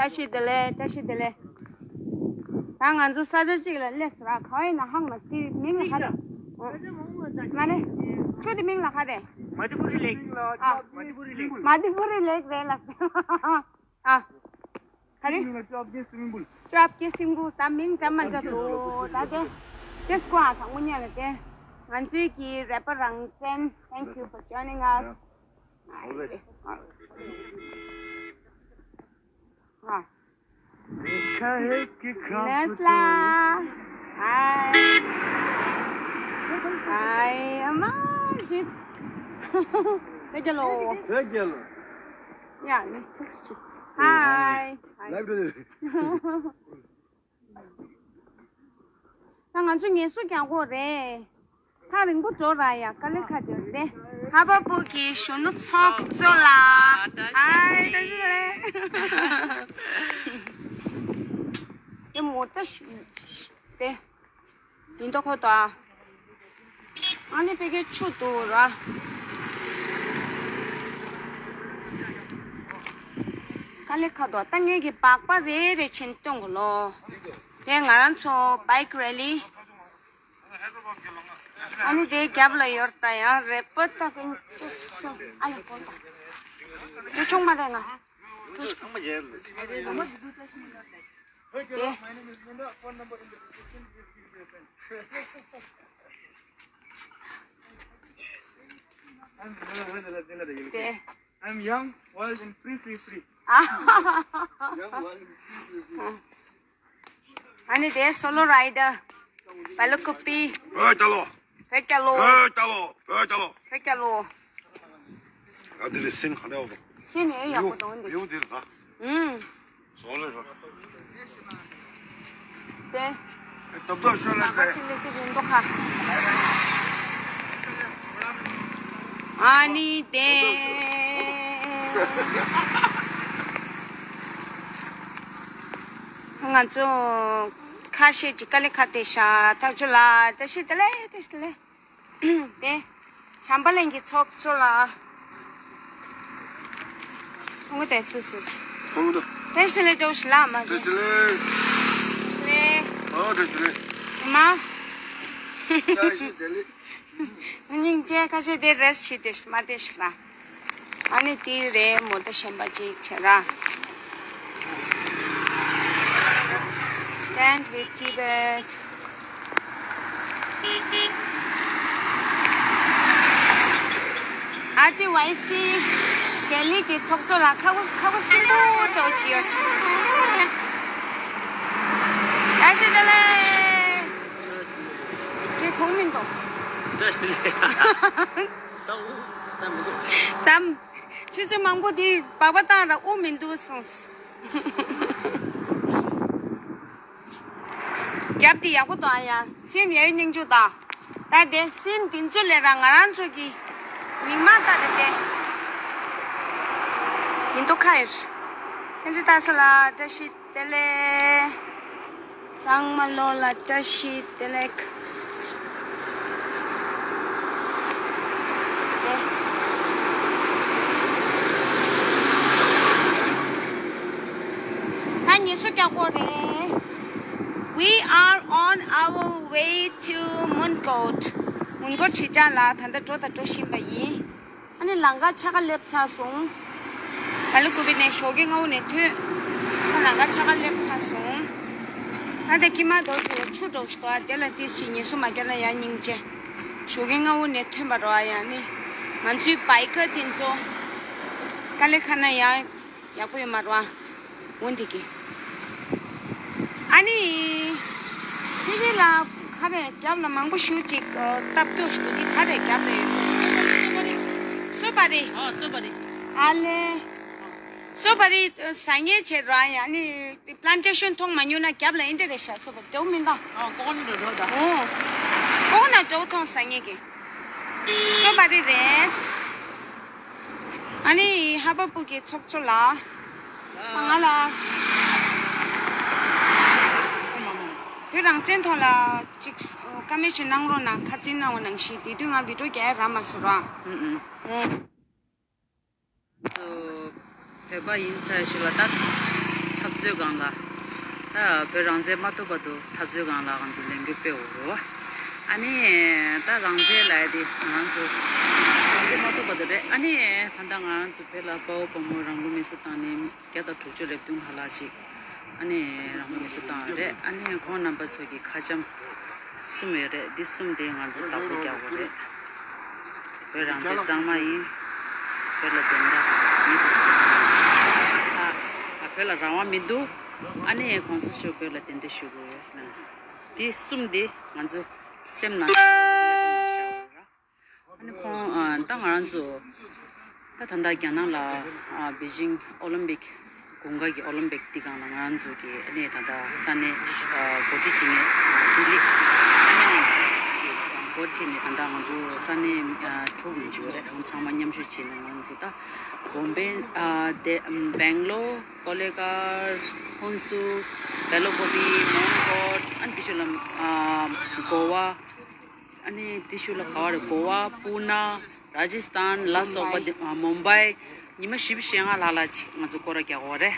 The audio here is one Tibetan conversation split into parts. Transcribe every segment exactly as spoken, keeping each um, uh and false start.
བཀྲ་ཤིས་བདེ་ལེགས། བཀྲ་ཤིས་བདེ་ལེགས། ད་ང་ཚོ་ས་ཆ་གཅིག་ལ་སླེབས་སོང་ར། ག་བ་ཡིན་ན་ཧང་མ་སི་མིང་ལ་ཧ་རེ། མ་རེད། ཆུ་དེ་མིང་ལ་ཧ་རེ། མ་ཏི་པུ་རི་ལེག་ཨ། མ་ཏི་པུ་རི་ལེག་མ་ཏི་པུ་རི་ལེག་རེད་ལ། ཨ། ག་རེ། ཅོབ་ཀེ་སི་མིང་པུལ། ཅོབ་ཀེ་སི་མིང་པུལ། ད་མིང་འདྲ་མི་འདྲ་འདུག་ད་དེ། དེ་སྐོར་ཨ་ཚང་མ་ཉན་ལ་དེ། ང་ཚོའི་གི་རེ་པར་རང་བཙན། Thank you for joining us. Always. ཨ། ནེ་སི་ལ། ཧའི། ཧའི། ཨ་མ། ཤིཊ། བོད་རྒྱལ་ལོ། བོད་རྒྱལ་ལོ། ཡ། ནི་ཐུགས་ཆེ། ཧའི། ཧའི། ལའིབ་འགྲོ་ནི་རེད། ད་ང་ཚོ་ངལ་གསོ་རྒྱག་དགོས་རེད། ཐག་རིང་པོ་འགྲོ་ར་ཡ། དཀའ་ལས་ཁག་དེ་རེད། ཧ་བ་པོ་གི་གཞོན་ནུ་ཚོགས་གཙོ་ལ། ཧའི། བཀྲ་ཤིས་བདེ་ལེགས། དེ་མོ་ཏ་ཤི་དེ། ཡིན་མདོག་ཁ་པོ་འདུག་ཨ་ནི་ཕ་གིར་ཆུ་འདུག་ར། དཀའ་ལས་ཁག་འདུག་ད་ངེད་ཀྱི་སྦག་སྦག་རེ་རེ་བྱིན་གཏོང་གོ་ལོ། དེ་ང་རང་ཚོ་བྷའིཀ་རེ་ལི། ཨ་ནི་དེའི་རྒྱབ་ལ་ཡོད་ད། ཡང་རེ་པོ་ད་ཀུན་ཅི་སོ་ཨ་ལ་གོ་ད། དེ་ཆུང་མ་རེད་ང་། དེ་ཆུང་མ་རེད། དེ། དེ། I'm young, wild and free, free, free. Young, wild and free, free, free. ཨ་ནི་དེ་སོ་ལོ་རའི་ཌར། བལ་ཀུ་པི། ཨོ་ད་ལོ། བོད་རྒྱལ་ལོ། ཨོ་ད་ལོ། ཨོ་ད་ལོ། བོད་རྒྱལ་ལོ། ཨ་དེ་རེད། སེམས་ག་འདྲ་བ། སེམས་ཡེ་ཡག་པོ་འདུག་འདི། ཡེའུ་དེ་རེད་ད། ཨུམ། སོ་ལོ་ར། དེ། ཨེ་ཏོབ་ཏོབ་ཤོད་ལ་ལ་ཁ་དེ། ཅིག་ལེ་ཅིག་ཡིན་མདོག་ཁ། ཨ་ནི་དེ། ང་ཚོ་ཁ་ཤས་ཀྱིས་དཀའ་ལས་ཁག་དེ་ཤ་ཐག་ཆོད་ལ་བཀྲ་ཤིས་བདེ་ལེགས། བཀྲ་ཤིས་བདེ་ལེགས། དེ། བྱམས་པ་གླིང་གི་ཚོགས་གཙོ་ལ། ཐུང་ངུ་དེ་སུ་སུ། ཐུང་ངུ་དེ། བཀྲ་ཤིས་བདེ་ལེགས་ཇོ་ཤི་ལ་མ། བཀྲ་ཤིས་བདེ་ལེགས། བཀྲ་ཤིས་བདེ་ལེགས། ཨོ་བཀྲ་ཤིས་བདེ་ལེགས། མ། བཀྲ་ཤིས་བདེ་ལེགས། སྙིང་རྗེ། ཁ་ཤས་དེ་རེས་བྱེད་དེ་མ་བདེ་ཤི་ལ། ཨ་ནི་དེ་རེད། མོ་ཏོ་གཞན་པ་ཅིག་བྱེད་ར། Stand with Tibet. ཨར་ཊི་ཝའི་སི་ལྡི་ལི་གི་ཚོགས་གཙོ་ལ་ཁ་ཁུ་ཁ་ཁུ་སིམ་པོ་འདྲ་བོ་ཅིག་ཡོད། བཀྲ་ཤིས་བདེ་ལེགས། དེ་གོང་མིན་འདུག་བཀྲ་ཤིས་བདེ་ལེགས། ད་འུ་ད་མི་འདུག་དམ། ཆུ་ཚོད་མང་པོ་དེ་སྦག་སྦག་བཏང་ར་དབུགས་མི་འདུག་སོང་། རྒྱབ་དེ་ཡག་པོ་འདུག་ཨ་ཡ། སེམས་ཡ་ཡོད་སྙིང་རྗེ་དང་། ད་དེ་སེམས་དེ་ཚོ་ལས་ར་ང་རང་ཚོ་གི་མིག་མ་ལྟ་དེ་དེ་ཡིན་མདོག་ཁ་ཡོད། ཐེན་ཙི་ཏཱ་སི་ལ་བཀྲ་ཤིས་བདེ་ལེགས། ཚང་མ་ལོ་ལ་བཀྲ་ཤིས་བདེ་ལེགས། ད་ངལ་གསོ་རྒྱག་དགོས་རེད། We are on our way to Mundgod. མུན་གོར་གྲི་ལྕང་ལ་ད་ལྟ་འགྲོ་དང་འགྲོ་བཞིན་པ་ཡིན། ཨ་ནི་ལམ་ཁ་ཆ་ག་སླེབས་ཚར་སོང་། བལ་ཀུ་པི་ནས་ཞོགས་ཀས་སྔ་བོ་ནས་ཐོན། ད་ལམ་ཁ་ཆ་ག་སླེབས་ཚར་སོང་། ད་ལྟ་ཀི་མ་དོ་དེ་ཆུ་འགྲོ་ཞིག་འདུག་ཨ་དེ་ལ་ཏིས་ཅིག་ངལ་གསོ་མ་རྒྱག་ན་ཡང་སྙིང་རྗེ། ཞོགས་ཀས་སྔ་བོ་ནས་ཐོན་པ་རོ། ཨ་ཡང་ནི་ང་ཚོའི་བའི་ཀར་དེ་ཚོ་དཀའ་ལས་ཁག་ན་ཡང་ཡག་པོ་ཡོད་མ་རོ། ཨ། འོ་འདི་གི། ཨ་ནི། ཕི་གི་ལ་ག་རེ་རྒྱབ་ལ་མང་པོ་ཞུ་ཅིག་སྟབས་སྐྱོ་ཞུ་འདི་ག་རེ་རྒྱབ་ལ་ཡོད། སོ་པ་རི། ཨ། སོ་པ་རི། ཨ་ལེ། སོ་པ་རི་ཟ་ཉེ་བྱེད་ར་ཡ་ནི་པི་ལན་ཊེ་ཤན་མཐོང་མ་མྱོང་ན་རྒྱབ་ལ་ཨིན་དེ་རེད་ཤག་སོ་པ་རི་དེའུ་མིན་ད། ཨ། ཀོ་ན་འགྲོ་འགྲོ་ད། ཨོ། ཀོ་ན་འགྲོ་མཐོང་ཟ་ཉེ་གི། སོ་པ་རི་རེད། ཨ་ནི་ཧ་བ་པུ་གི་ཚོགས་གཙོ་ལ། ང་ལ། བོད་རང་བཙན་ཐོག་ལ་ཅིག་བཀའ་མོལ་ཅིག་གནང་རོགས་གནང་། ཁ་འཛིན་གནང་བ་ནང་བཞིན་དེ་དུས་ང་བི་ཌིའོ་རྒྱག་ཡ་རག་མ་སོང་ར། ཨུ་ཨུ། ཨོ། ཚོ་བོད་པ་ཡིན་ཚར་ཞིག་ལ་ད་འཐབ་ རྩོད་སྒང་ལ། ད་བོད་རང་བཙན་མ་ཐོབ་བར་དུ་འཐབ་རྩོད་སྒང་ལ་ང་ཚོ་ལས་འགུལ་སྤེལ་འོ་རོ། ཨ་ནི་ད་རང་བཙན་ལབ་ཡ་དེ་ང་ཚོ་རང་བཙན་མ་ཐོབ་བར་དུ་རེད། ཨ་ནི་ད་ལྟ་ང་ཚོ་བོད་ལ་དཔའ་བོ་དཔའ་མོ་རང་ལུས་མེ་སྲེག་བཏང་ནས་བརྒྱ་དང་དྲུག་ཅུ་རེ་བདུན་ལྷག་ལྷག་ཅིག་ཨ་ནི་རང་ལུས་མེ་སྲེག་བཏང་ཡོད་རེད། ཨ་ནི་ཁོང་རྣམ་པ་ཚོ་གི་ཁ་བྱམས་གསུམ་ཡོད་རེད། འདི་གསུམ་དེ་ང་ཚོ་བདག་པོ་རྒྱག་དགོས་རེད། བོད་རང་བཙན་གཙང་མ་ཡིན། བོད་ལ་དོན་དག་མེད་དུ་སོང་། ཨ་ཨ་བོད་ལ་རང་དབང་མི་འདུག་ཨ་ནི་གོང་ས་མཆོག་བོད་ལ་གདན་འདྲེན་ཞུ་དགོས་ཡོད་ཟེར་ན། འདི་གསུམ་དེ་ང་ཚོ་སེམས་ནང་ཨ་ནི་ཁོང་ཨ་ད་ང་རང་ཚོ་ད་ད་ལྟ་རྒྱ་ནག་ལ་ཨ་པེ་ཅིང་ཨོ་ལིམ་པིག་དགུན་ཁ་གི་ཨོ་ལིམ་པིག་འདི་སྒང་ལ་ང་རང་ཚོ་གི་ཨ་ནི་ད་ལྟ་ས་གནས་ཨ་འགོ་ཁྲིད་བྱེད་མཁན་ལྡི་ལི་ས་གནས་ནས་འགོ་ཁྲིད་ནས་ད་ལྟ་ང་ཚོ་ས་གནས་ཨ་དྲུག་ཡོད་རེད། ང་ཚང་མ་མཉམ་ཞུགས་བྱས་ནས་ང་ཚོ་ད་བོམ་བེ་ཨ་དེ་སྦེང་ལོར། ཀོ་ལེ་གྷལ། ཧུན་སུར། བེ་ལོ་ཀོ་བི། མོན་གྷོ། ཨ་ནི་དེ་ཤུལ་ལ་ཨ་གོ་བ། ཨ་ནི་དེ་ཤུལ་ལ་ག་བ་རེད། གོ་བ། པུ་ན། ར་ཇི་སི་ཐན་ལ་སོགས་པ་དེ་ཨ་མུམ་བྷའི། ཉི་མ་བཞི་བཅུ་ཞེ་ལྔ་ལྷག་ལྷག་ཅིག་ང་ཚོ་སྐོར་ར་རྒྱག་གི་ཡོད་རེད།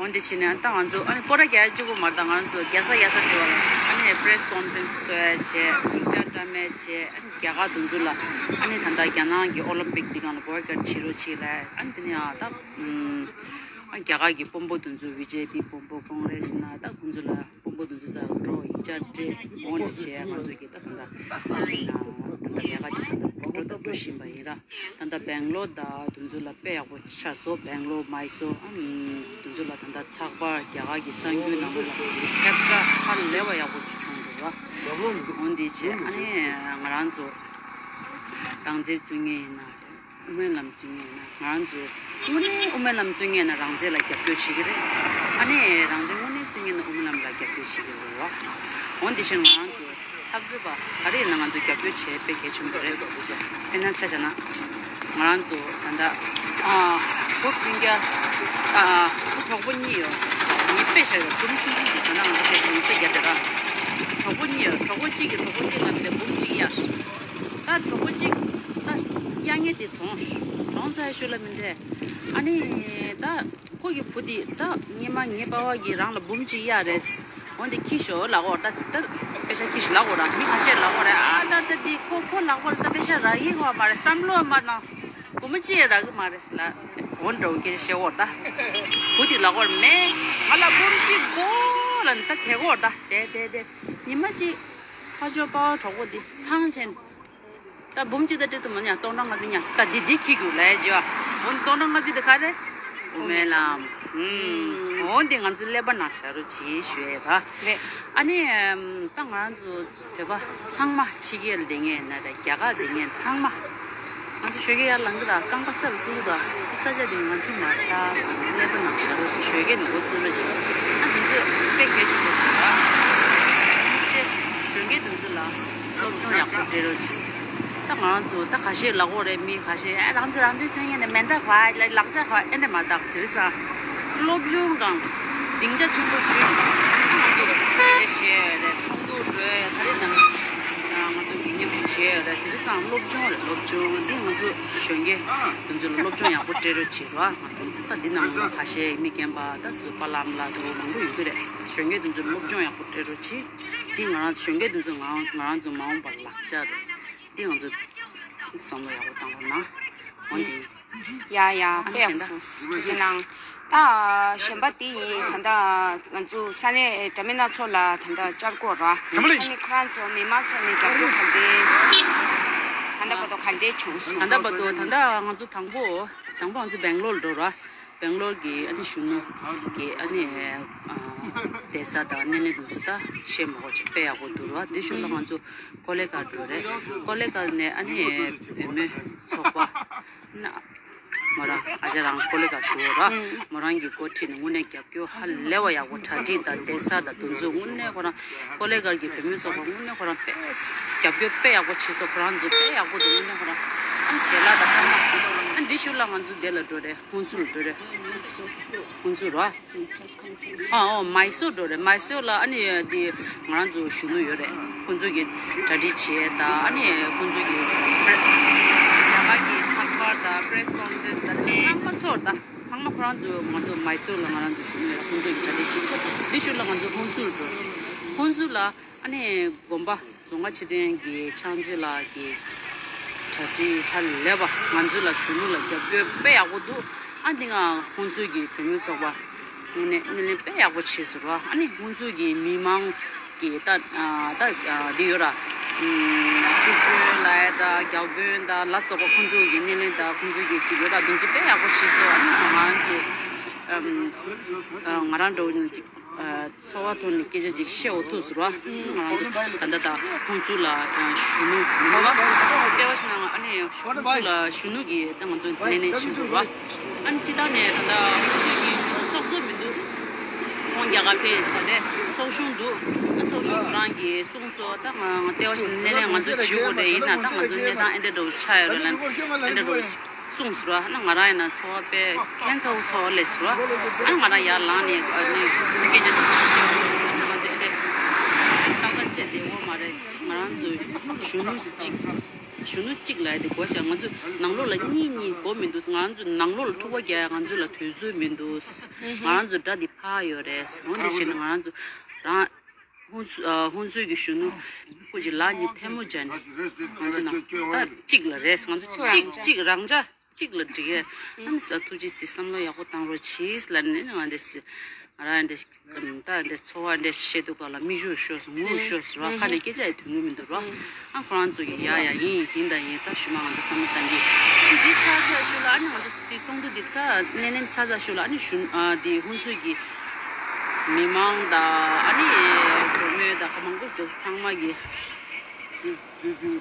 འོན་ཏེ་ཕྱིན་ནས་ད་ང་ཚོ་ཨ་ནི་སྐོར་ར་རྒྱག་གཅིག་པོ་མ་རེད། ད་ང་ཚོ་རྒྱལ་ས་རྒྱལ་ས་དེ་བ་ལ་ཨ་ནི་པེ་རེ་སི་ཀོན་ཕ་རེན་སི་བཟོ་ཡ་བྱས། ཡིག་ཆ་བཀྲམ་ཡ་བྱས། ཨ་ནི་རྒྱ་གར་དེ་ཚོ་ལ་ཨ་ནི་ད་ལྟ་རྒྱ་ནག་གི་ཨོ་ལིམ་པིག་འདི་སྒང་ལ་བོའི་ཀོཊ་བྱེད་རོགས་བྱེད་ལབ། ཨ་ནི་དེ་ནས་ཨ་ད་ཨ་རྒྱ་གར་གྱི་དཔོན་པོ་དེ་ཚོ་བི་ཇེ་པི་དཔོན་པོ་ཀོང་རེ་སི་ན་ད་ཁོང་ཚོ་ལ་དཔོན་པོ་དེ་ཚོ་རྩར་འགྲོ། ཡིག་ཆ་སྤྲད། འོ་འདི་བྱས། ང་ཚོ་གི་ད་ད་ལྟ་ད་ལྟ་ལས་ཀ་དེ་ད་ལྟ་འགྲོ་ད་འགྲོ་བཞིན་པ་ཡིན་ར། ད་ལྟ་སྦེང་ལོར་དང་དེ་ཚོ་ལ་དཔེ་ཡག་པོ་ཆགས་སོང་། སྦེང་ལོར། མའི་སོར། ཨ་དེ་ཚོ་ལ་ད་ལྟ་ཚགས་པར་རྒྱ་གར་གྱི་གསར་འགྱུར་ནང་ལོགས་ལ་ཁྱབ་བསྒྲགས་ཧ་ལས་པ་ཡག་པོ་བྱུང་འདུག་ར། འོ་འདི་བྱས། ཨ་ནི་ང་རང་ཚོ་རང་བཙན་རྩོད་མཁན་ཡིན་ན་རེད། དབུ་མའི་ལམ་རྩོད་མཁན་ཡིན་ན། ང་རང་ཚོ་དངོས་གནས་དབུ་མའི་ལམ་རྩོད་མཁན་ཡིན་ན་རང་བཙན་ལ་རྒྱབ་སྐྱོར་བྱེད་ཀྱི་རེད། ཨ་ནི་རང་བཙན་དངོས་གནས་རྩོད་མཁན་ཡིན་ན་དབུ་མའི་ལམ་ལ་རྒྱབ་སྐྱོར་བྱེད་ཀྱི་རེད་བ། འོ་འདི་བཞིན་ང་རང་ཚོ་འཐབ་རྩོད་པ་ག་རེ་ཡིན་ན་ང་ཚོ་རྒྱབ་སྐྱོར་བྱེད་དཔེ་གལ་ཆེན་པོ་རེད། དཔེར་ན་ཆ་བཞག་ན། ང་རང་ཚོ་ད་ལྟ་ཨ་བུ་སྤུན་ཀྱག་ཨ་བུ་གྲོགས་པོ་གཉིས་ཡོད། གཉིས་དཔེ་བཞག་ཡོད། སྒྲུང་ཆུང་ཆུང་ཞིག་ད་ལྟ་ང་ཚོ་ཕེབས་སོང་ཡིན་ས་རྒྱ་དེ་ར། གྲོགས་པོ་གཉིས་ཡོད། གྲོགས་པོ་གཅིག་གིས་གྲོགས་པོ་གཅིག་ལ་དེ་འབུམ་གཅིག་གཡར། ད་གྲོགས་པོ་གཅིག་ད་གཡར་མཁན་དེ་གྲོངས། གྲོངས་ཚར་ཤུལ་ལ་མི་འདྲ། ཨ་ནི་ད་ཁོ་གི་བུ་དེ་ད་སྔོན་མ་ངའི་པ་ཕ་གིས་རང་ལ་འབུམ་གཅིག་གཡར་རེད། འོ་འདི་ཁྱི་ཤོག་ལབ་གོ། ད་ད་པེ་ཤ་ཁྱི་ཤོག་ལབ་གོ་ར། མི་ཁ་ཤས་ལབ་གོ་ར། ཨ་ད་ད་འདི་ཁོ་ཁོ་ལག་པ་ལ་ད་པེ་ཤ་རག་གི་ཡོད་མ་རེད། བསམ་བློ་མ་བཏང་། སྒོར་མོ་གཅིག་རག་གི་མ་རེད་ལབ། འོ་འདྲ་བོ་སྐད་ཆ་བཤད་གོ་ར། ད་བུ་དེ་ལབ་གོ་ར། མེ་ང་ལ་འབུམ་གཅིག་དགོས་ལབ་ནས་ད་དེ་གོ་ར། ད་དེ་དེ་དེ་ཉི་མ་གཅིག་ཕ་ཇོ་པ་གྲོགས་པོ་འདི་ཐང་ཆེན། ད་འབུམ་གཅིག་ད་སྤྲད་ཐུབ་མ་ཉག་སྟོང་ཕྲག་ལྔ་བཅུ་ཉག་ད་འདི་འདི་ཁྱི་རྒྱུག་ལས་བྱེད་བ། འོ་སྟོང་ཕྲག་ལྔ་བཅུ་དེ་ག་རེ། དབུ་མའི་ལམ། ཨུམ། འོ་འདི་ང་ཚོ་ཀླད་པ་ནང་བཞག་རོགས་བྱེད་ཞུ་ཡས་ར། རེད། ཨ་ནི་ད་ང་ཚོ་བོད་པ་ཚང་མ་ཕྱི་རྒྱལ་བསྡད་མཁན་ན་རེད། རྒྱ་གར་བསྡད་མཁན་ཚང་མ། ང་ཚོ་ཞོགས་ཀས་ཡར་ལངས་ཀྱི་ར། རྐང་པ་ས་ལ་བཙུགས་དང་། ས་ཆ་དེ་ང་ཚོ་མ་རེད། ད་ཀླད་པ་ནང་བཞག་རོགས་བྱེད། ཞོགས་ཀས་ནས་འགོ་བཙུགས་རོགས་བྱེད། ཨ་དེ་ཚོ་དཔེ་གལ་ཆེན་པོ་རེད་ར། དམིགས་བསལ་གཞོན་སྐྱེས་དེ་ཚོ་ལ་སློབ་སྦྱོང་ཡག་པོ་སྤྲད་རོགས་བྱེད། ད་ང་རང་ཚོ་ད་ཁ་ཤས་ལབ་ཀྱི་ཡོད་རེད། མི་ཁ་ཤས་ཨ་རང་ཚོ་རང་བཙན་རྩོད་མཁན་ནི་མེ་མདའ་ག་ལག་ཆ་ག་ཨེ་འདྲ་མ་དག་དེ་རིང་སང་སློབ་སྦྱོང་དང་སྡིངས་ཆ་ཆེན་པོ་བྱུང་། ང་ཚོ་སྐད་ཆ་བཤད་ཡོད་རེད། ཚོགས་འདུ་གྲོལ་ག་རེ་དང་ང་ཚོ་གི་མཉམ་ཞུགས་བྱས་ཡོད་རེད། དེ་རིང་སང་སློབ་སྦྱོང་རེད། སློབ་སྦྱོང་འདི་ང་ཚོ་གཞོན་སྐྱེས་དེ་ཚོ་ལ་སློབ་སྦྱོང་ཡག་པོ་སྤྲད་རོགས་བྱེད་རོགས། ད་འདི་ནང་ལ་ཁ་ཤས་མི་རྒན་པ་ད་བཟོད་པ་ལམ་ལ་དུ་མང་པོ་ཡོད་ཀྱི་རེད། གཞོན་སྐྱེས་དེ་ཚོ་ལ་སློབ་སྦྱོང་ཡག་པོ་སྤྲད་རོགས་བྱེད། འདི་ང་རང་གཞོན་སྐྱེས་དེ་ཚོ་ང་ང་རང་ཚོ་མ་འོངས་པར་ལག་ཆ་རེད། འདི་ང་ཚོ་བསམ་བློ་ཡག་པོ་བཏང་རོགས་གནང་། འོ་འདི། ཡ་ཡ། ཨ་ནི་དཔེ་གཞན་ཡག་པོ་སོང་། ཐུགས་རྗེ་གནང་། ད་གཞན་པ་དེ་ཡིན། ད་ལྟ་ང་ཚོ་ས་གནས་འདྲ་མིན་སྣ་ཚོགས་ལ་ད་ལྟ་བཅར་སྐོར་ར། ཨ་ནི་ཁོ་རང་ཚོ་མི་མང་ཚོ་ནས་རྒྱབ་སྐྱོར་ག་འདྲས། ད་ལྟ་བར་དུ་ག་འདྲས་བྱུང་སོང་། ད་ལྟ་བར་དུ་ད་ལྟ་ང་ཚོ་དང་པོ་དང་པོ་ང་ཚོ་སྦེང་ལོར་འགྲོ་ར། སྦེང་ལོར་གྱི་ཨ་ནི་གཞོན་ནུ་གི་ཨ་ནི་ཨ་བསྡད་ས་དང་སྣེ་ལེན་དེ་ཚོ་ད་བཤད་མ་དགོས་ཅིག་དཔེ་ཡག་པོ་འདུག་ར། དེ་གཞུག་ལ་ང་ཚོ་ཀོ་ལེ་གྷལ་འགྲོ་རེད། ཀོ་ལེ་གྷལ་ནས་ཨ་ནི་བུ་མོའི་ཚོགས་པ་ན་མོ་རང་ཨ་ཅག་རང་ཀོ་ལེ་གྷལ་ཞུ་བོ་ར། མོ་རང་གི་འགོ་ཁྲིད་ནས་དངོས་གནས་རྒྱབ་སྐྱོར་ཧ་ལས་པ་ཡག་པོ། གྲ་སྒྲིག་དང་བསྡད་ས་དང་དེ་ཚོ་དངོས་གནས་ཁོ་རང་ཀོ་ལེ་གྷལ་གྱི་བུ་མོའི་ཚོགས་པ་དངོས་གནས་ཁོ་རང་དཔེ་རྒྱབ་སྐྱོར་དཔེ་ཡག་པོ་བྱེད་སོང་། ཁོ་རང་ཚོ་དཔེ་ཡག་པོ་འདུག་དངོས་གནས་ཁོ་རང་ཨ་ནི་ཞལ་ལག་དང་ཚང་མ། ཨ་འདི་གཞུག་ལ་ང་ཚོ་འདི་ལ་འགྲོ་རེད། ཧུན་སུར་འགྲོ་རེད། ཧུན་སུར་ར། ཨ་ཨོ་མའི་སོར་འགྲོ་རེད། མའི་སོར་ལ་ཨ་ནི་འདི་ང་རང་ཚོ་གཞོན་ནུ་ཡོད་རེད། ཁོང་ཚོ་གི་གྲ་སྒྲིག་བྱས་དང་། ཨ་ནི་ཁོང་ཚོ་གི་རྒྱ་གར་གྱི་ཚགས་པར་དང་པེ་རེ་སི་ཀོན་ཕ་རེན་སི་དང་དེ་ཚང་མ་ཚོར་དང་། ཨ་མ་ཁོ་རང་ཚོ་ང་ཚོ་མའི་སོར་ལ་ང་རང་ཚོ་བཞུགས་ཡོད། ཁོང་ཚོ་གི་གྲ་སྒྲིག་བྱས་སོང་། འདི་ཞོར་ལ་ང་ཚོ་ཧུན་སུར་འགྲོ། ཧུན་སུར་ལ་ཨ་ནི་དགོན་པ་རྫོང་ཁ་ཆེ་ཐོན་གྱི་ཕྱག་མཛོད་ལགས་ཀྱི་གྲ་སྒྲིག་ཧ་ལས་པ། ང་ཚོ་ལ་གཞོན་ནུ་ལ་རྒྱབ་སྐྱོར་དཔེ་ཡག་པོ་འདུག་ཨ་འདི་ང་ཧུན་སུར་གྱི་བུད་མེད་ཚོགས་པ་དངོས་གནས་སྣེ་ལེན་དཔེ་ཡག་པོ་བྱས་སོང་ར། ཨ་ནི་ཧུན་སུར་གྱི་མི་མང་གི་ད་ད་འདི་ཡོད་ར། ཨ་ཆུ་དཔོན་ལ་ཡ་ད་རྒྱ་དཔོན་ད་ལ་སོགས་པ་ཁོང་ཚོ་གི་སྣེ་ལེན་ད་ཁོང་ཚོ་གི་ཅིག་ཡོད་ར། འདུ་འཛི་དཔེ་ཡག་པོ་བྱས་སོང་། ཨ་ནི་ང་རང་ཚོ་ཨམ་ང་རང་འདྲ་བོ་ཅིག་ཚོར་བ་ཐོག་ནས་སྐད་ཆ་ཅིག་བཤད་འོ་ཐུག་ཟེར་བ། ང་རང་ཚོ་ད་ལྟ་ད་ཧུན་སུར་ལ་གཞོན་ནུ་མི་འདུག་བ། དཔེ་བ་ཞིག་ན་ཨ་ནི་ཧུན་སུར་ལ་གཞོན་ནུ་གི་ད་ང་ཚོ་སྣེ་ལེན་བྱེད་དགོས་ར། ཨ་ནི་སྤྱི་བཏང་ནས་ད་ལྟ་ཧུན་སུར་གྱི་ཚོགས་གཙོ་མི་འདུག་ཚོང་རྒྱག་ག་ཕེབས་ས་དེ་ཚོགས་གཞོན་འདུག་ཚོགས་གཞོན་ཁོ་རང་གིས་གསུངས་སོ། ད་ང་ལྟེ་བ་ཞིག་སྣེ་ལེན་ང་ཚོ་བྱེད་དགོས་རེད། ཡིན་ན་ད་ང་ཚོ་གནས་སྟངས་ཨེ་འདྲ་འདྲ་བོ་ཆགས་ཡོད་རེད་ལབ་ཨེ་འདྲ་འདྲ་བོ་གསུངས་སོ་ར། ཨ་ནི་ང་རང་ཡིན་ན་ཚོར་བ་དཔེ་ཁྱད་མཚར་པོ་ཚོར་བ་སླེབས་སོ་ར། ཨ་ནི་ང་རང་ཡར་ལངས་ནས་ཨ་ནི་སྐད་ཆ་དེ་བཤད་ཡོང་ཟེར་ན་ང་ཚོ་ཨེ་འདྲ་ཏག་ཏག་བྱས་བསྡད་ཡོད་མ་རེད། ང་རང་ཚོ་གཞོན་ནུ་གཅིག་གཞོན་ནུ་གཅིག་ལ་དེ་དགོས་ཤག་ང་ཚོ་ནང་ལོགས་ལ་གཉིས་གཉིས་དགོས་མི་འདུག་ང་རང་ཚོ་ནང་ལོགས་ལ་འཁྲུག་པ་རྒྱག་ཡ་ང་ཚོ་ལ་དུས་ཚོད་མི་འདུག་ང་རང་ཚོ་དགྲ་འདི་ཕར་ཡོད་རེད། འོ་འདི་བྱས་ན་ང་རང་ཚོ་རང་ཧུན་སུ་ཨ་ཧུན་སུར་གྱི་གཞོན་ནུ་སྐུ་མཁྱེན་ལགས་ཀྱིས་ཐལ་མོ་སྦྱར་ནས་ང་ཚོ་ནང་ད་གཅིག་ལ་རེད། ང་ཚོ་གཅིག་གཅིག་རང་འཇགས་གཅིག་ལ་འགྲིག་གས། ཨ་ནི་ས་ཐུགས་རྗེ་གཟིགས་བསམ་བློ་ཡག་པོ་བཏང་རོགས་གྱིས་ལབ་ནས་ང་འདི་སི་ང་རང་འདི་ད་འདི་ཚོར་བ་འདི་བཤད་དུས་སྐབས་ལ་མིག་ཆུ་ཤོར་སོང་། ངུ་ཤོར་སོང་ར། ཁ་ནས་སྐད་ཆ་ཡི་ཐོན་གི་མི་འདུག་ར། ཨ་ཁོ་རང་ཚོ་གི་ཡ་ཡ་ཡིན་ཡིན་ད་ཡིན་ད་ཞུ་མ་ང་ཚོ་བསམ་བློ་བཏང་གི་འདི་ཚ་ཚ་ཞུ་ལ། ཨ་ནི་ང་ཚོ་འདི་ཚོགས་འདུ་འདི་ཚ་སྣེ་ལེན་ཚ་ཚ་ཞུ་ལ། ཨ་ནི་ཞུ་ཨ་འདི་ཧུན་སུར་གྱི་མི་མང་ད་ཨ་ནི་གྲོས་མོལ་ད་ག་མང་པོ་འདུག་ཚང་མ་གི་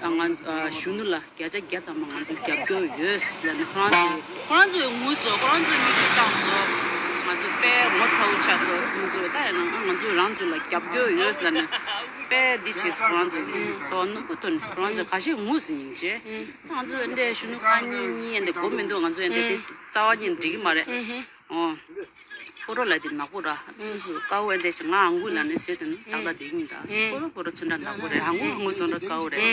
ང་གཞོན་ནུ་ལ་བརྒྱ་ཆ་བརྒྱ་ཐམ་པ་ང་ཚོ་རྒྱབ་སྐྱོར་ཡོད་ལབ་ནས་ཁོ་རང་ཚོས་ཁོ་རང་ཚོས་ངུས་སོང་། ཁོ་རང་ཚོས་མིག་ཆུ་བཏང་སོང་། ང་ཚོ་དཔེ་ངོ་ཚ་བོ་ཆགས་སོང་། ཁོ་ཚོས་ད་ཡིན་ན་ང་ཚོ་རང་ཚོ་ལ་རྒྱབ་སྐྱོར་ཡོད་ལབ་ནས་དཔེ་འདི་བྱས་སོང་། ཁོ་རང་ཚོ་གི་ཚོར་བ་རྣོན་པོ་ཐོན། ཁོ་རང་ཚོ་ཁ་ཤས་ངུས་སོང་། སྙིང་རྗེ། ང་ཚོ་འདྲ་གཞོན་ནུ་ཁག་གཉིས་གཉིས་འདྲ་དགོས་མི་འདུག་ང་ཚོ་འདྲ་དེ་རྩ་བ་ཉིད་འགྲིག་གི་མ་རེད། ཨོ། སྤོ་རོ་ལ་དེ་ནག་པོ་ར། སུ་སུ་དཀའ་བོ་འདྲ་ཅིག་ང་ཨང་ཀུ་ལ་ནི་ཟེར་དུ་ནི་ཏག་ཏག་དེ་ཡིན་ད། སྤོ་རོ་སྤོ་རོ་ཚུན་ད་ནག་པོ་རེད། ཨང་ཀུ་ཨང་ཀུ་ཚོན་ད་དཀའ་བོ་རེད།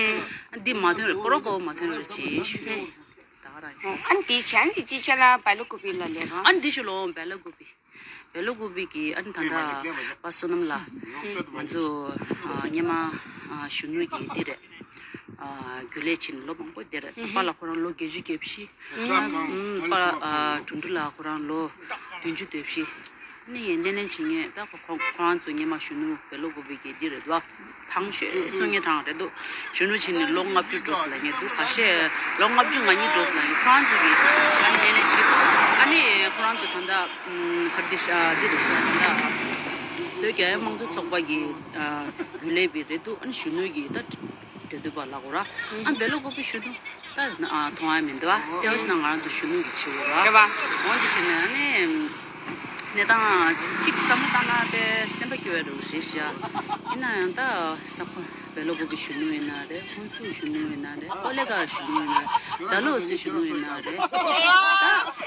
འདི་མ་ཐོན་རེད། སྤོ་རོ་དཀའ་བོ་མ་ཐོན་རེད་ཅེས་ཞུ་ཡ་ཡིན། ད་ག་ར་ཡིན། ཨ་ནི་དེ་བྱས་ཨ་ནི་དེ་ཅི་ཆ་ལ་བེ་ལོ་ཀུ་པི་ལ་ལས་རོ། ཨ་ནི་དེ་ཞུ་ལོ་བེ་ལོ་ཀུ་པི། བེ་ལོ་ཀུ་པི་གི་ཨ་ནི་ད་ད་པ་བསོད་ནམས་ལ་ང་ཚོ་སྔོན་མ་གཞོན་ནུ་གི་འདི་རེད། རྒྱུན་ལས་ཕྱིན་ལོ་མང་པོ་དེར་ད་པཱ་ལགས་ཁོ་རང་ལོ་བརྒྱད་ཅུ་གྱ་བཞི། ཨ་པཱ་ལགས་གྲུབ་འབྲི་ལགས་ཁོ་རང་ལོ་བདུན་ཅུ་དོན་བཞི། ནི་སྣེ་ལེན་བྱེད་མཁན་ད་ཁོ་ཁོ་ཁོ་རང་ཚོ་སྔོན་མ་གཞོན་ནུ་བེ་ལོ་ཀུ་པི་གི་འདི་རེད་ལོ། ཐང་ཤོད་བཙུན་ངན་ཐང་རེད་འདུག་གཞོན་ནུ་ཕྱིན་ནས་ལོ་ལྔ་བཅུ་འགྲོ་སོང་ལབ་མཁན་འདུག་ཁ་ཤས་ལོ་ལྔ་བཅུ་ང་གཉིས་འགྲོ་སོང་ལབ་མཁན། ཁོ་རང་ཚོ་གི་ཨ་ནི་སྣེ་ལེན་བྱེད་དགོས། ཨ་ནི་ཁོ་རང་ཚོ་ད་ལྟ་ག་རེ་འདི་ཤ་འདི་རེད་ཤ་ད་ལྟ་བོད་རྒྱལ་ཡོངས་དམངས་གཙོ་ཚོགས་པ་གི་རྒྱུན་ལས་པ་རེད་འདུག་ཨ་ནི་གཞོན་ནུ་གི་ད། འབྲེལ་མཐུད་པ་ལ་གོ་ར། ཨ་བེ་ལོ་ཀུ་པི་གཞོན་ནུ་ད་ཨ་མཐོང་ཡ་མི་འདུག་ཨ་ལྟེ་བ་ཞིག་ན་ང་རང་ཚོ་གཞོན་ནུ་གི་ཆེ་བོ་ར། རེད་བ། འོན་ཏེ་ཞིག་ནས་ཨ་ནི་གནས་སྟངས་གཅིག་གཅིག་བསམ་བློ་བཏང་ན་དཔེ་སེམས་པ་སྐྱོ་བའི་རོགས་རེད་ཤག་ཡིན་ན་ཡང་ད་ས་ཁོ་བེ་ལོ་ཀུ་པི་གཞོན་ནུ་ཡིན་ན་རེད། ཧུན་སུར་གཞོན་ནུ་ཡིན་ན་རེད། ཀོ་ལེ་གྷལ་གཞོན་ནུ་ཡིན་ན་རེད། ད་ལོ་སི་གཞོན་ནུ་ཡིན་ན་རེད། ད་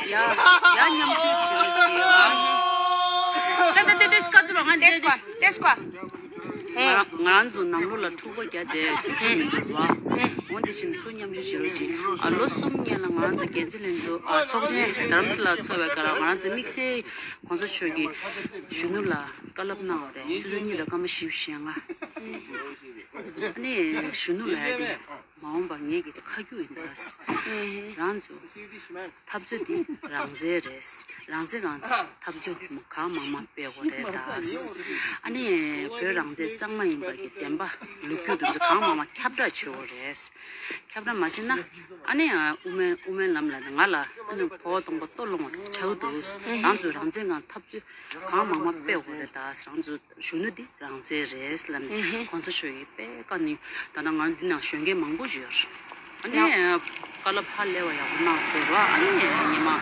ཡ་ཡ་མཉམ་ཞུགས་བྱེད་རོགས་བྱེད་ཨ། ད་ད་ད་ད་སྐ་ཙི་བ་ང་ཏེ་སྐ་ཏེ་སྐ་ང་རང་ང་རང་ཚོ་ནང་ལོགས་ལ་འཁྲུག་པ་རྒྱག་བསྡད་དུས་ཚོད་མི་འདུག་བ། འོན་ཏེ་ཕྱིན་ཚུར་མཉམ་ཞུགས་བྱེད་རོགས་གྱིས། ཨ་ལོ་གསུམ་སྔོན་ལ་ང་རང་ཚོ་འགན་འཛིན་ལྷན་ཚོགས་ཨ་ཚོགས་ཆེན་རྡ་རམ་ས་ལ་ཚོགས་པའི་སྐབས་ལ་ང་རང་ཚོ་དམིགས་བསལ་གོང་ས་མཆོག་གིས་གཞོན་ནུ་ལ་བཀའ་སློབ་གནང་བ་རེད། ཆུ་ཚོད་གཉིས་དང་སྐར་མ་བཞི་བཅུ་ཞེ་ལྔ། ཨ་ནི་གཞོན་ནུ་ལ་ཡ་དེ། མ་འོངས་པ་ངེད་ཀྱི་ཁ་རྒྱུན་ཡིན་ད། རང་ཚོ་འཐབ་རྩོད་འདི་རང་བཙན་རེད། རང་བཙན་གང་འཐབ་རྩོད་གང་མང་མང་སྤེལ་དགོས་རེད་ད། ཨ་ནི་བོད་རང་བཙན་གཙང་མ་ཡིན་པ་གི་བདེན་པ་ལོ་རྒྱུས་འདི་ཚོ་གང་མང་མང་ཁྱབ་བསྒྲགས་བྱེད་དགོས་རེད། ཁྱབ་བསྒྲགས་མ་བྱས་ན་ཨ་ནི་དབུ་མའི་དབུ་མའི་ལམ་ལ་ང་ལ་ཨ་ནི་འཕོ་བ་སྟོང་པ་ལྟོ་སློང་བ་ཆགས་འདུག་རང་ཚོ་རང་བཙན་གང་འཐབ་རྩོད་གང་མང་མང་སྤེལ་དགོས་རེད་ད། རང་ཚོ། གཞོན་ནུ་འདི་རང་བཙན་རེད་ལབ་ནས་གོང་ས་མཆོག་གིས་དཔེ་བཀའ་ནི་ད་ལྟ་ང་འདི་ནང་གཞོན་སྐྱེས་མང་པོ་ཡོད། ཨ་ནི་བཀའ་སློབ་ཧ་ལས་པ་ཡག་པོ་གནང་སོང་ར། ཨ་ནི་ཉི་མ་ལྔ་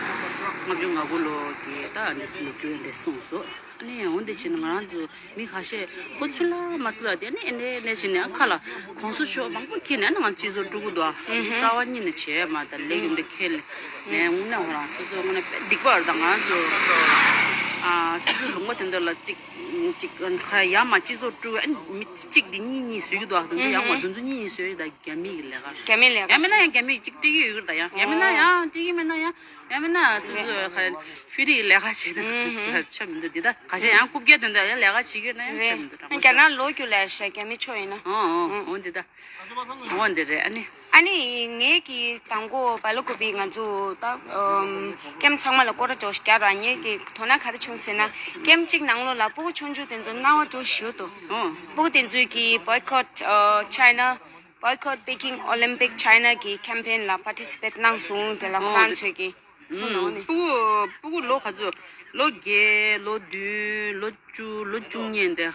བཅུ་ང་དགུ་ལོ་གི་ད་ཨ་ནི་ལོ་རྒྱུས་འདི་གསུངས་སོང་། ཨ་ནི་འོན་ཏེ་བྱས་ན་ང་རང་ཚོ་མི་ཁ་ཤས་ཁོ་ཚུར་ལ་མ་ཚུར་ལ་དེ་ནི་ཨ་ནི་ཨ་ནི་བྱས་ནས་ཨ་ཁ་ལ་གོང་ས་མཆོག་མང་པོ་འཁྱེར་ནས་ཨ་ནི་ང་སྤྱི་ཚོགས་དཀྲུག་གི་འདུག་ཨ། རྩ་བ་ཉིད་ནས་བྱས་མ་ད་ལས་ཀྱི་འདི་འཁྱེར་ནས་དངོས་གནས་ཁོ་རང་སོ་སོ་དངོས་གནས་དཔེ་སྡིག་པ་རེད། ད་ང་རང་ཚོ། ཨ་སོ་སོའི་ལུང་པ་དེ་འདྲ་ལ་གཅིག་གཅིག་ཁ་ཡ་མ་སྤྱི་ཚོགས་དཀྲུག་ཨ་ནི་མི་གཅིག་དེ་གཉིས་གཉིས་བཟོས་ཀྱི་འདུག་ཨ་དེ་ཚོ་ཡང་མ་དེ་ཚོ་གཉིས་གཉིས་བཟོས་ཡོད་ད་རྒྱ་མི་གི་ལས་ཀ་རྒྱ་མི་ལས་ཀ་ཡང་མིན་ན་ཡང་རྒྱ་མི་གཅིག་སྤྲད་ཀྱི་ཡོད་ཀྱི་རེད་ད་ཡང་ཡང་མིན་ན་ཡང་སྤྲད་ཀྱི་མིན་ན་ཡང་ཡང་མིན་ན་སོ་སོ་ཁ་ཕི་རིག་ལས་ཀ་བྱེད་ན་ཆོ་མི་འདུག་འདི་ད་ཁ་ཤས་ཡང་རྐུབ་བཀྱག་དེ་འདྲ་ཡང་ལས་ཀ་བྱེད་ཀྱི་ཡོད་ན་ཡང་ཆོ་མི་འདུག་རང་རྒྱ་ནག་ལོ་རྒྱུས་ལས་ཤ་རྒྱ་མི་ཆོ་ཡིན་ན་ཨོ་ཨོ་འདི་ད་ཨོ་འདི་རེད་ཨ་ནི། ཨ་ནི་ངེད་ཀྱི་དང་པོ་བལ་ཀོ་པི་ང་ཚོ་ད་ཀེམ་ཚང་མ་ལ་སྐོར་ར་འགྲོ་ཞིག་རྒྱག་ར་ངེད་ཀྱི་དོ་སྣང་ག་རེ་བྱུང་ཟེར་ན་ཀེམ་གཅིག་ནང་ལོགས་ལ་སྤུ་གུ་ཆུང་ཆུང་དེ་ཚོ་རྣ་བ་འགྲོ་ཞུ་དོ། ཨོ། སྤུ་གུ་དེ་ཚོས་ཀྱི་Boycott China, Boycott Peking Olympic China གི་ཀེམ་ཕེན་ལ་participate གནང་སོང་དེ་ལ་ཁོ་རང་ཚོས་ཀྱི་སོང་ནོ་ནི། སྤུ་གུ་སྤུ་གུ་ལོ་ག་ཚོད་ལོ་བརྒྱད་ལོ་བདུན་ལོ་བཅུ་ལོ་བཅུ་གཉིས་འདི།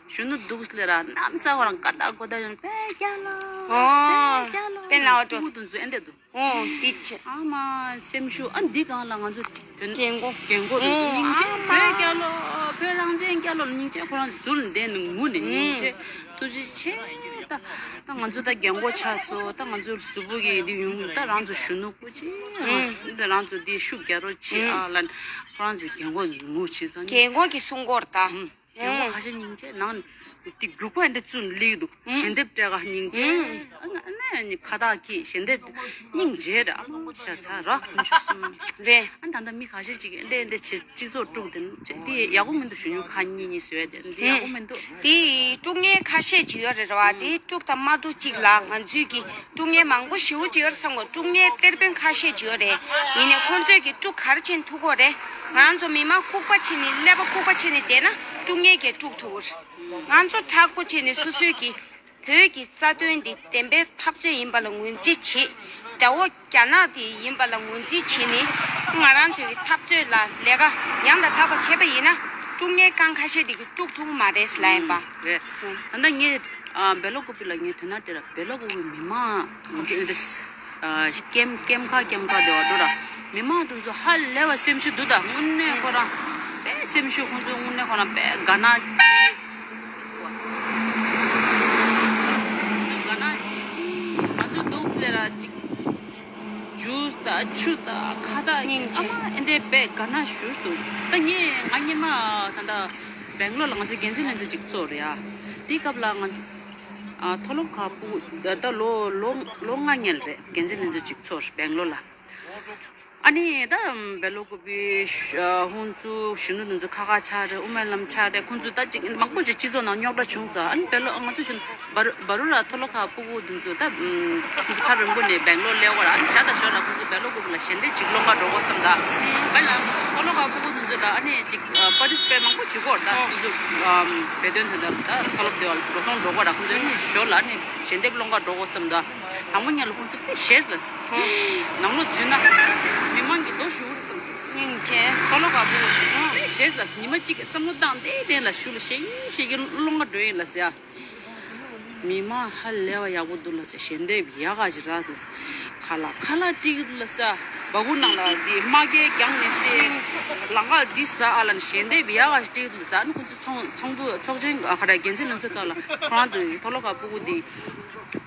གཞོན་ནུ་འདུག་ལེ་ར་གནམ་ས་ཁོ་རང་ཀ་ད་གོ་ད་ཡོང་བོད་རྒྱལ་ལོ། ཨོ། བོད་རྒྱལ་ལོ། དཔེ་ལ་བ་འགྲོ། སྤུ་གུ་དེ་ཚོ་ཨེ་འདྲ་འདུག་ཨོ་དེ་ཆེ། ཨ་མ་སེམས་ཤུགས་ཨ་འདི་གང་ལ་ང་ཚོ་དོན་རྒན་གོག་རྒན་གོག་དེ་ཚོ་སྙིང་རྗེ་བོད་རྒྱལ་ལོ་བོད་རང་བཙན་རྒྱལ་ལོ་སྙིང་རྗེ་ཁོ་རང་ཟུར་ལ་བསྡད་ནས་ངུ་ནས་སྙིང་རྗེ་ཐུགས་རྗེ་ཆེ། ད་ད་ང་ཚོ་ད་རྒན་གོག་ཆགས་སོང་ད་ང་ཚོ་གཟུགས་པོ་གི་འདི་ཡོང་ད་རང་ཚོ་གཞོན་ནུ་སྐུ་ཅི་ད་རང་ཚོ་འདི་ཤུགས་རྒྱག་རོགས་བྱེད་ཨ་ལ་ཁོ་རང་ཚོ་རྒན་གོག་ངུ་བྱེད་ཙང་། རྒན་གོག་གི་སྲུང་སྐོར་ད། རྒན་གོག་ཁ་ཤས་སྙིང་རྗེ་ནང་དེ་རྒྱུག་པ་འདི་བཙུན་སླེབས་འདུག་ཞལ་འདེབས་སྤྲད་ག་སྙིང་རྗེ། ཨ་ང་ཨ་ནས་ཁ་བཏགས་ཀྱིས་ཞལ་འདེབས་སྙིང་རྗེ་ར་ཨ་མ་ཤ་ཚ་ར་ཁུན་ཆུ་གསུམ་རེད། ཨ་ད་ལྟ་མི་ཁ་ཤས་ཅིག་འདྲེ་འདྲེ་བྱེད་སྤྱི་ཚོགས་དཀྲུག་དེ་ཅིག་དེ་ཡག་པོ་མི་འདུག་གཞོན་ནུ་ཁ་གཉིས་གཉིས་བཟོས་དེ་འདི་ཡག་པོ་མི་འདུག་དེ་དཀྲུག་མཁན་ཁ་ཤས་ཅིག་ཡོད་རེད་ར་བ་དེ་དཀྲུག་དང་མ་དཀྲུག་ཅིག་ལ་ང་ཚོས་ཀྱི་དཀྲུག་མཁན་མང་པོ་ཞེ་པོ་ཅིག་ཡོད་རེད་བསམ་གོ་དཀྲུག་མཁན་གཏེར་དཔོན་ཁ་ཤས་ཅིག་ཡོད་རེད། ཡིན་ནའི་ཁོང་ཚོས་ཀྱི་དཀྲུག་ག་རེ་བྱེད་ཐུབ་གོ་རེད། ང་ཚོ་མི་མང་ལྐུགས་པ་བྱས་ནས་ཀླད་པ་ལྐུགས་པ་བྱས་ནས་བསྡད་ན་དཀྲུག་མཁན་གྱིས་དཀྲུག་ཐུབ་གོ་རེད། ང་ཚོ་མཁྲེགས་པོ་བྱས་ནས་སོ་སོའི་གི་བོད་ཀྱི་རྩ་དོན་འདི་བདེན་པའི་འཐབ་རྩོད་ཡིན་པ་ལ་ངོས་འཛིན་བྱེད། དགྲ་བོ་རྒྱ་ནག་དེ་ཡིན་པ་ལ་ངོས་འཛིན་བྱས་ནས་ང་རང་ཚོའི་གི་འཐབ་རྩོད་ལ་ལས་ཀ་ཡང་དང་དག་པ་བྱས་པ་ཡིན་ན་དཀྲུག་མཁན་རྐང་ཁ་ཤས་དེ་གིས་དཀྲུག་ཐུབ་ཀྱི་མ་རེད་ལབ་ཡིན་པ། རེད། ད་ལྟ་ངས་ཨ་བེ་ལོ་ཀོ་པི་ལ་ངས་དོན་དག་དེ་ལ་བེ་ལོ་ཀོ་པི་མི་མང་ང་ཚོ་ཨེ་འདྲ་ཨ་ཀེམ་ཀེམ་ཁ་ཀེམ་ཁ་དེ་བ་འགྲོ་ར་མི་མང་དེ་ཚོ་ཧ་ལས་པ་སེམས་ཤུགས་འདུག་ད་དངོས་གནས་ཁོ་རང་དཔེ་སེམས་ཤུགས་ཁོང་ཚོ་དངོས་གནས་ཁོ་རང་དཔེ་དགའ་སྣང་དགའ་སྣང་ཅིག་ང་ཚོ་འདུག་ཟེར་ར་ཅིག་ཇུས་དང་ཆུ་དང་ཁ་བཏགས་སྙིང་རྗེ། ཨ་མ་ཨེ་འདྲའི་དཔེ་དགའ་སྣང་ཞུ་འདུག་ད་ངས་ང་སྔོན་མ་ད་ལྟ་སྦེང་ལོར་ལ་ང་ཚོ་འགན་འཛིན་ལྷན་ཚོགས་ཅིག་ཚོགས་རེད་ཡ། དེའི་སྐབས་ལ་ང་ཚོ་ཨ་མཐོ་སློབ་ཁག་སྤུ་གུ་ད་ལོ་ལོ་ལོ་ལྔ་སྔོན་རེད་འགན་འཛིན་ལྷན་ཚོགས་ཅིག་ཚོགས་སྦེང་ལོར་ལ། ཨ་ནི་ད་བེ་ལོ་ཀོ་པི་ཧུན་སུར་གཞོན་ནུ་དེ་ཚོ་ཁ་ཁ་ཆགས་རེད། དབུ་མའི་ལམ་ཆགས་རེད། ཁོང་ཚོ་ད་ཅིག་མང་པོ་ཅིག་སྤྱི་ཚོགས་ནང་རྙོག་དྲ་བྱུང་ཙང་། ཨ་ནི་བེ་ལོ་ང་ཚོ་གཞོན་བ་རུ་བ་རུ་ར་མཐོ་སློབ་ཁག་སྤུ་གུ་དེ་ཚོ་ད་ཁོང་ཚོ་ཐག་རིང་པོ་ནས་སྦེང་ལོར་སླེབས་པ་ར། ཨ་ནི་ཞག་དང་ཞོར་ལ་ཁོང་ཚོ་བེ་ལོ་ཀོ་པི་ལ་ཞལ་འདེབས་ཅིག་སློང་ག་འགྲོ་དགོས་བསམ་ད། ཨ་ནི་མཐོ་སློབ་ཁག་སྤུ་གུ་དེ་ཚོ་ད་ཨ་ནི་ཅིག་པར་ཊི་སི་པེཊ་མང་པོ་བྱེད་དགོས་ར། ད་སོ་སོ་བོད་དོན་དོན་དག་ད་མཐོ་སློབ་དེ་བ་ལ་འགྲོ་སོང་འགྲོ་དགོས་ར། ཁོང་ཚོ་ཨ་ནི་ཞོར་ལ་ཨ་ནི་ཞལ་འདེབས་སློང་ག་འགྲོ་དགོས་བསམ་ད། དང་པོ་ཉིད་ལ་ཁོང་ཚོ་དཔེ་ཞེད་ལ་ཟེར། ནང་ལོགས་འཛུལ་ན་མི་མང་གི་རྡོ་གཞུ་རེད་བསམ། སྙིང་རྗེ། མཐོ་སློབ་ཁག་སྤུ་གུ་དཔེ་ཞེད་ལ་ཉི་མ་གཅིག་བསམ་བློ་བཏང་བསྡད་བསྡད་ལ་གཞུ་ལ་ཞེད་ཞེད་ཀྱི་སློང་ག་འགྲོ་ཡིན་ལ་ཟེར། མི་མང་ཧ་ལས་པ་ཡག་པོ་འདུག་ལ་ཟེར། ཞལ་འདེབས་ཡག་ག་ཅིག་རག་ཟེར། ཁ་ལག་ཁ་ལག་སྤྲད་ཀྱི་འདུག་ལ་ཟེར། སྦ་ཁུག་ནང་ལ་འདི་དམག་སྐལ་བརྒྱངས་ནས་སྤྲད། ལམ་ཁ་འདི་ཟ་ཨ་ལ་ནི་ཞལ་འདེབས་ཡག་ག་ཅིག་སྤྲད་ཀྱི་འདུག་ལ་ཟེར། ཨ་ནི་ཁོང་ཚོ་ཚོང་ཚོང་དཔོན་ཚོགས་ཆེན་ཨ་ཁ་ར་འགན་འཛིན་ལྷན་ཚོགས་ཁག་ལ་ཁོ་རང་ཚོ་མཐོ་སློབ་ཁག་སྤུ་གུ་འདི་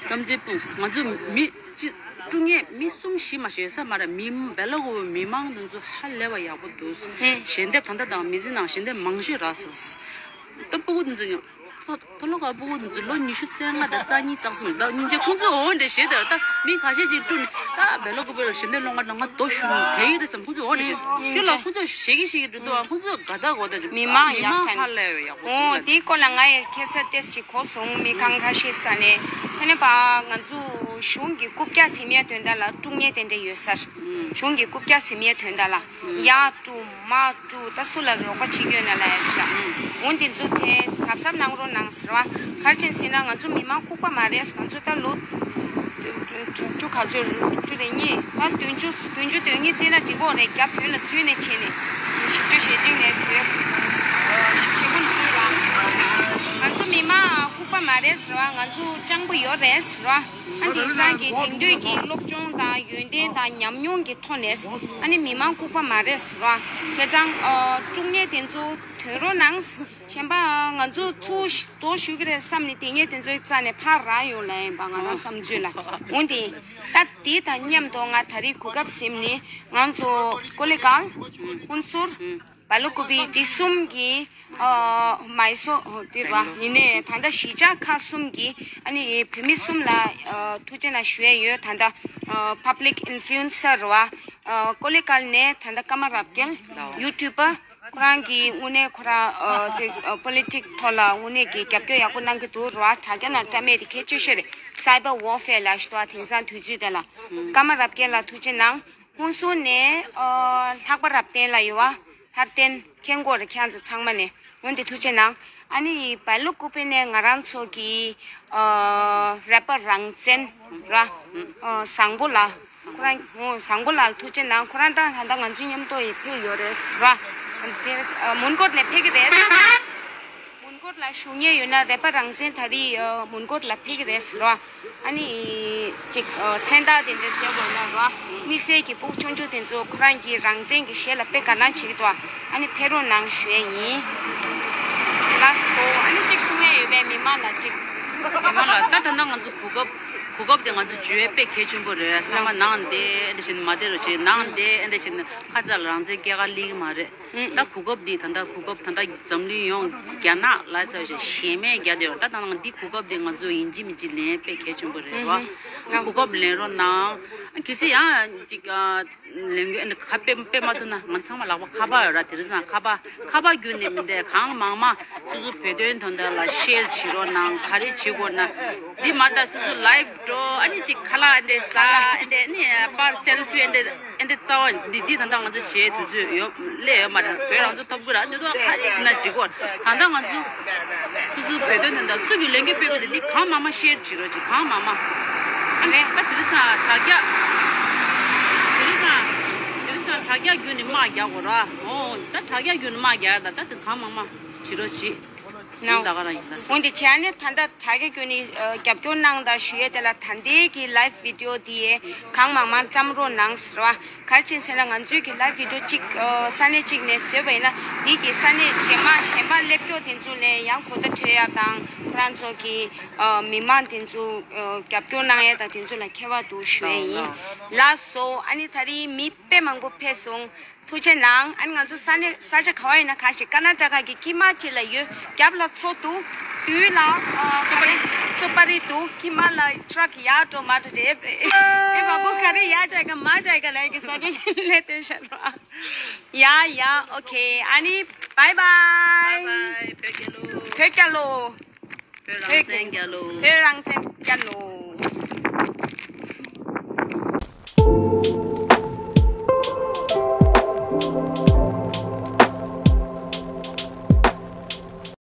བསམ་ཚུལ་སྤུངས། ང་ཚོ་མི་གཅིག་དཀྲུག་མཁན་མི་གསུམ་བཞི་མ་ཞིག་ཡོད་ས་མ་རེད། མི་བེ་ལ་ཀོ་པི་མི་མང་འདི་ཚོ་ཧ་ལས་པ་ཡག་པོ་འདུག་ཞལ་འདེབས་ད་ལྟ་དང་མི་ཚེ་ནང་ཞལ་འདེབས་མང་ཤོས་རག་སོང་། ད་སྤུ་གུ་འདི་ཚོ་མཐོ་མཐོ་སློབ་ཁག་སྤུ་གུ་འདི་ཚོ་ལོ་ཉི་ཤུ་རྩ་ལྔ་དང་རྩ་གཉིས་རྩ་གསུམ་ད་སྙིང་རྗེ། ཁོང་ཚོ་འོ་འདྲ་བྱེད་དེ་ད་མི་ཁ་ཤས་ཅིག་དཀྲུག་ནས་ད་བེ་ལ་ཀོ་པི་ལ་ཞལ་འདེབས་སློང་ག་ང་རྡོ་གཞུ་ནས་དེ་ཡི་རེད་བསམ། ཁོང་ཚོ་འོ་འདྲ་བྱེད་ཤོད་ལ་ཁོང་ཚོ་ཞེད་ཀྱི་ཞེད་ཀྱི་འགྲོ་འདུག་ཨ་ཁོང་ཚོ་དགའ་ད་གོ་ད་ཅིག་མི་མང་མི་ཡག་མང་ཐལ་ཧ་ལས་ཡག་པོ་འོ་འདུག་དེའི་སྐོར་ལ་ང་ཡི་ཁ་སང་ཏོག་ཙམ་ཅིག་གོ་སོང་། མི་གང་ཁ་ཤས་ས་ནས། ཨ་ནི་པ་ང་ཚོ་གཞུང་གི་རྐུབ་བཀྱག་ཟིན་ཡས་དོན་དག་ལ་དཀྲུག་མཁན་དེ་འདྲ་ཡོད་ས་རེད། གཞུང་གི་རྐུབ་བཀྱག་ཟིན་ཡས་དོན་དག་ལ་ཡར་དཀྲུག་མར་དཀྲུག་ད་སུ་ལ་རོགས་པ་བྱེད་ཀྱི་ཡོད་ན་ལབ་ཡ་ཤག་འོ་འདི་ཚོ་དེ་གཟབ་གཟབ་གནང་རོགས་གནང་ཟེར་བ། ག་རེ་བྱས་ཟེར་ན་ང་ཚོ་མི་མང་ལྐུགས་པ་མ་རེད། ང་ཚོ་ད་ལོ་དྲུག་ཅུ་ག་ཚོད་རེད། དྲུག་ཅུ་རེ་གཉིས་ད་བདུན་ཅུ་བདུན་ཅུ་དོན་གཉིས་བརྩིས་ན་འགྲིག་གོ་རེད། རྒྱ་བོད་ལ་འཛུལ་ནས་བྱས་ནས་བཞི་བཅུ་ཞེ་གཅིག་ནས་འཛུལ། བཞི་བཅུ་ཞེ་དགུ་འཛུལ་ར། ང་ཚོ་མི་མང་ལྐུགས་པ་མ་རེད་ཟེར་བ། ང་ཚོ་སྤྱང་པོ་ཡོད་རེད་ཟེར་བ། ཨ་དེང་སང་གི་དེང་དུས་ཀྱི་སློབ་སྦྱོང་དང་ཡོན་ཏན་དང་ཉམས་མྱོང་གི་ཐོག་ནས་ཨ་ནི་མི་མང་ལྐུགས་པ་མ་རེད་ཟེར་བ། བྱས་ཙང་ཨ་དཀྲུག་མཁན་དེ་ཚོ་ཐོན་རོགས་གནང་། གཞན་པ་ང་ཚོ་ཚུར་རྡོ་གཞུ་གི་རེད་བསམ་ནས་དེ་ངས་དེ་ཚོའི་རྩ་ནས་ཕར་ར་ཡོང་ལ་ཡིན་པ་ང་རང་བསམ་ཚུལ་ལ་འོན་ཏེ། ད་དེ་དང་མཉམ་དུ་ང་ད་རེས་གོ་སྐབས་ཟིན་ནས་ང་ཚོ་ཀོ་ལེ་གལ་ཧུན་སུར། བ་ལུ་ཀུ་པི་འདི་གསུམ་གྱི་ཨ་མའི་སོ་འདི་ར་ཡིན་ནས་ད་ལྟ་གཞིས་ཆགས་ཁག་གསུམ་གྱི་ཨ་ནི་བོད་མི་གསུམ་ལ་ཨ་ཐུགས་རྗེ་གནང་ཞུ་ཡས་ཡོད། ད་ལྟ་ཨ་Public Influencer ར་ཨ་ཀོ་ལི་གྷལ་ནས་ད་ལྟ་ཀརྨ་རབ་རྒྱལ་YouTuber ཁོ་རང་གི་དངོས་གནས་ཁོ་རང་ཨ་དེ་ཨ་པོ་ལི་ཊིག་ཐོག་ལ་དངོས་གནས་ཀྱི་རྒྱབ་སྐྱོར་ཡག་པོ་གནང་གི་འདུག་ར། དྲ་རྒྱ་ནང་བཀྲམ་མེད་དེ་གལ་ཆེ་ཤོས་རེད། Cyber Warfare ལ་ཞུ་བ་དེང་སང་དུས་ཚོད་དེ་ལ་ཀརྨ་རབ་རྒྱལ་ལ་ཐུགས་རྗེ་གནང་། ཧུན་སུར་ནས་ཨ་ལྷག་པ་རབ་བརྟན་ལ་ཡོད་བ། ལྷ་བརྟན་མཁན་སྐོར་ཁྱེད་ཚོ་ཚང་མ་ནས་འོན་ཏེ་ཐུགས་རྗེ་གནང་། ཨ་ནི་བ་ལུ་ཀུ་པེ་ནས་ང་རང་ཚོ་གི་ཨ་རེ་པར་རང་བཙན་ར་ཨ་བཟང་པོ་ལགས། ཁོ་རང་ཨོ་བཟང་པོ་ལགས་ཐུགས་རྗེ་གནང་། ཁོ་རང་དང་ད་ལྟ་ང་ཚོའི་མཉམ་དུ་ཡི་ཕེབས་ཡོད་རེད་ར། དེ་ཨ་མོན་གྷོ་ལ་ཕེབས་ཀྱི་རེད། མོན་གྷོ་ལ་བཞུགས་མཁན་ཡོད་ན་རེ་པ་རང་བཙན་ད་རེས་ཨ་མོན་གྷོ་ལ་ཕེབས་ཀྱི་རེད་ཟེར་བ། ཨ་ནི་ཅིག་ཨ་མཚན་རྟགས་དེ་འདྲ་ཟེར་དགོས་ན་ར། དམིགས་བསལ་གྱི་ཕྲུ་གུ་ཆུང་ཆུང་དེ་ཚོ་ཁོ་རང་གི་རང་བཙན་གྱི་གཞས་ལ་དཔེ་དགའ་སྣང་བྱེད་ཀྱི་འདུག་ཨ་ནི་ཕེབས་རོགས་གནང་ཞུ་ཡས་ཡིན། ལགས་སོ། ཨ་ནི་ཅིག་གསུང་ཡས་ཡོད་པས་མི་མང་ལ་ཅིག་མི་མང་ལ་ད་ད་ལྟ་ང་ཚོ་གོ་སྐབས་གོ་སྐབས་དེ་ང་ཚོ་འཇུ་ཡས་དཔེ་གལ་ཆེན་པོ་རེད། ཚང་མ་ནང་བསྡད་ཨེ་འདྲ་བྱས་ནས་མ་བསྡད་རོགས་བྱེད། ནང་བསྡད་ཨེ་འདྲ་བྱས་ནས་ཁ་ཚ་ལ་རང་བཙན་སྐྱེལ་ག་སླེབས་ཀྱི་མ་རེད། ད་གོ་སྐབས་འདི་ད་ལྟ་གོ་སྐབས་ད་ལྟ་འཛམ་གླིང་ཡོངས་རྒྱ་ནག་ལ་ཚ་བ་ཞིག་ཞེ་མེད་རྒྱ་དེ་ད་ད་ནང་འདི་གོ་སྐབས་འདི་ང་ཚོ་ཡིན་གཅིག་མིན་གཅིག་ལེན་དཔེ་གལ་ཆེན་པོ་རེད་བ། གོ་སྐབས་ལེན་རོགས་གནང་། གལ་སྲིད་ཡང་ཅིག་ལེན་དགོས་ཨ་ནི་ཁ་དཔེ་དཔེ་མ་ཐུབ་ན་ང་ཚང་མ་ལག་པ་ཁ་པར་ཡོད་ར། དེ་རིང་སང་ཁ་པར་ཁ་པར་བརྒྱུད་ནས་མི་འདས་གང་མང་མང་སོ་སོ་བོད་དོན་དོན་དག་ལ་ཤེར་བྱེད་རོགས་གནང་། ག་རེ་བྱེད་དགོས་ན་འདི་མ་ད་སོ་སོ་ལའིབ་འགྲོ་ཨ་ནི་ཅིག་ཁ་ལག་ཨ་འདྲས་ཟ་ཨ་འདྲས་ནི་པར་སེལ་ཕི་ཨ་འདྲས། ཨེ་འདི་རྩ་བ་འདི་འདི་ད་ལྟ་ང་ཚོ་བྱས་དུས་ཚོད་ཡོད་སླེབས་ཡོད་མ་རེད། བོད་རང་བཙན་ཐོབ་དགོས་ར། འདི་དོ་ག་རེ་བྱས་ན་འགྲིག་གོ། ད་ལྟ་ང་ཚོ་སོ་སོའི་བོད་དོན་དོན་དག་སུ་གི་ལས་འགུལ་སྤེལ་དགོས་དེ་འདི་གང་མང་མང་ཤེར་བྱེད་རོགས་བྱེད། གང་མང་མང་ཨ་ནི་ད་དེ་རིང་སང་དྲ་རྒྱ་དེ་རིང་སང་དེ་རིང་སང་དྲ་རྒྱ་བརྒྱུད་ནས་དམག་རྒྱག་དགོས་ར། འོ་ད་དྲ་རྒྱ་བརྒྱུད་ནས་དམག་རྒྱག་ད་ད་དེ་གང་མང་མང་བྱེད་རོགས་བྱེད། ད་ག་རང་ཡིན་ལ་ཟེར། འོན་ཏེ་བྱས་ནས་ད་ལྟ་དྲ་རྒྱ་བརྒྱུད་ནས་རྒྱབ་སྐྱོར་གནང་དང་ཞུ་ཡས་དེ་ལ་ད་ལྟའི་གི་ལའིབ་བི་ཌི་ཡོ་དེ་གང་མང་མང་བཀྲམ་རོགས་གནང་ཟེར་བ། ག་རེ་བྱས་ཟེར་ན་ང་ཚོའི་གི་ལའིབ་བི་ཌི་ཡོ་གཅིག་ས་གནས་གཅིག་ནས་བཟོས་པ་ཡིན་ན་དེ་གི་ས་གནས་རྗེས་མ་གཞན་པ་སླེབས་མཁན་དེ་ཚོ་ལ་ཡང་གོ་བརྡ་འཕྲོད་ཡ་དང་ཁོ་རང་ཚོ་གི་མི་མང་དེ་ཚོ་རྒྱབ་སྐྱོར་གནང་ཡ་དང་དེ་ཚོ་ལ་ཁྱད་པར་དུ་ཞུ་ཡས་ཡིན། ལགས་སོ། ཨ་ནི་ད་རེས་མི་དཔེ་མང་པོ་ཕེབས་སོང་། ཐུགས་རྗེ་གནང་། ཨ་ནི་ང་ཚོ་ས་གནས་ས་ཆ་ག་བ་ཡིན་ན་གང་ཞིག་ཀར་ན་ཊ་ཀ་གི་དཀྱིལ་མ་ཅིག་ལ་ཡོད། རྒྱབ་ལ་མཚོ་འདུག་མདུན་ལ་ཨ་སུ་པ་རི་སུ་པ་རི་འདུག་དཀྱིལ་མ་ལ་ཊ་རག་ཡར་འགྲོ་མར་འགྲོ་རེད། ཨེ་མ་བུ་ག་རེ་ཡར་ཅའི་ག་མར་ཅའི་ག་ལ་གི་ས་ཆ་ཅིག་ལ་སྡོད་ཤག་ར། ཡ་ཡ་ཨོ་ཁེ། ཨ་ནི་བྷའི་བྷའི། བྷའི་བྷའི་བོད་རྒྱལ་ལོ། བོད་རྒྱལ་ལོ། བོད་རང་བཙན་རྒྱལ་ལོ། བོད་རང་བཙན་རྒྱལ་ལོ།